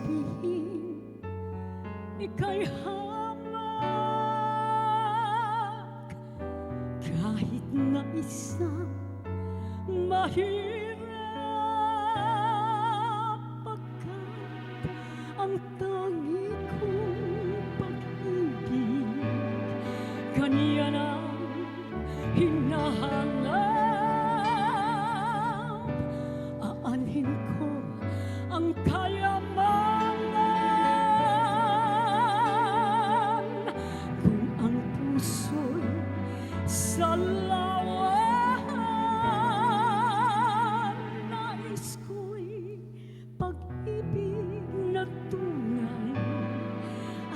Sabihin ika'y hamak, kahit na isang mahirap, pagkat ang tangi kong pag-ibig, ganyan ang hinahanap. Aanhin ko ang kayamanan kung ang puso'y sa lawahan. Nais ko'y pag-ibig na tunay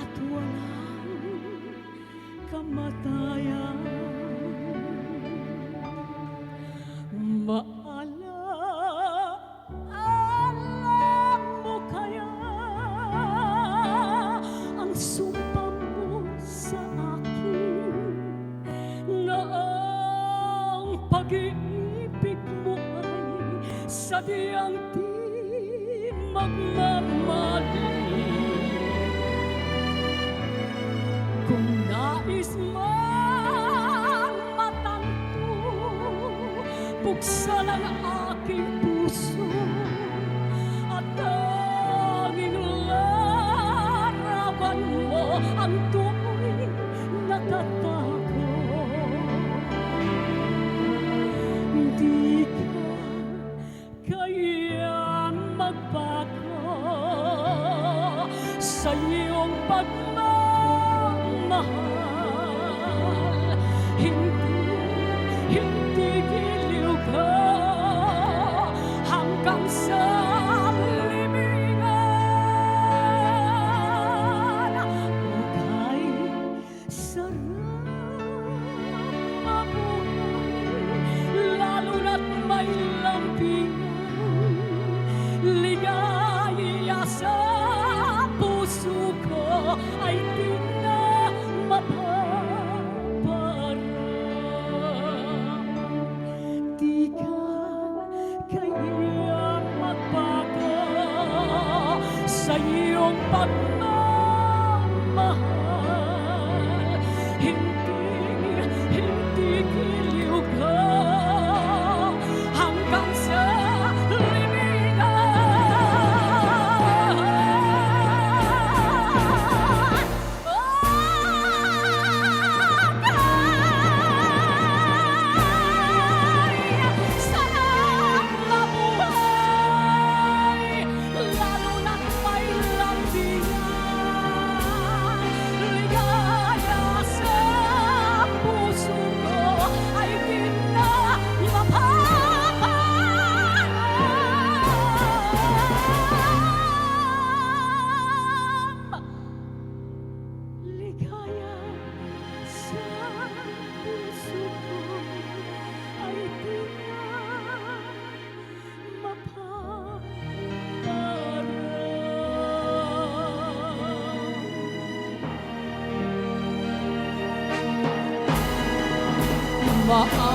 at walang kamatayan. Maala, alam mo kaya ang sumpa mo sa akin, na ang pag-ibig mo ay sadyang di magmamali. Kung nais man matanto, buksan ang aking puso at tanging larawan mo ang do'y nakatago. Di ka kaya magbago sa iyong pagmamahal. Hindi, hindi giliw ka hanggang sa libingan. Okay, sarap mabuhay, lalo na't may lambingan. Ligaya sa puso ko ay di na mapapara. Di ka kaya magbago sa iyong pagmamahal. Hindi, hindi giliw ka hanggang sa libingan. Okay, sarap mabuhay, lalo na't may lambingan. Ligaya sa puso ko ay di na mapaparam. Ligaya sa puso ko ay di na mapaparam. Maala,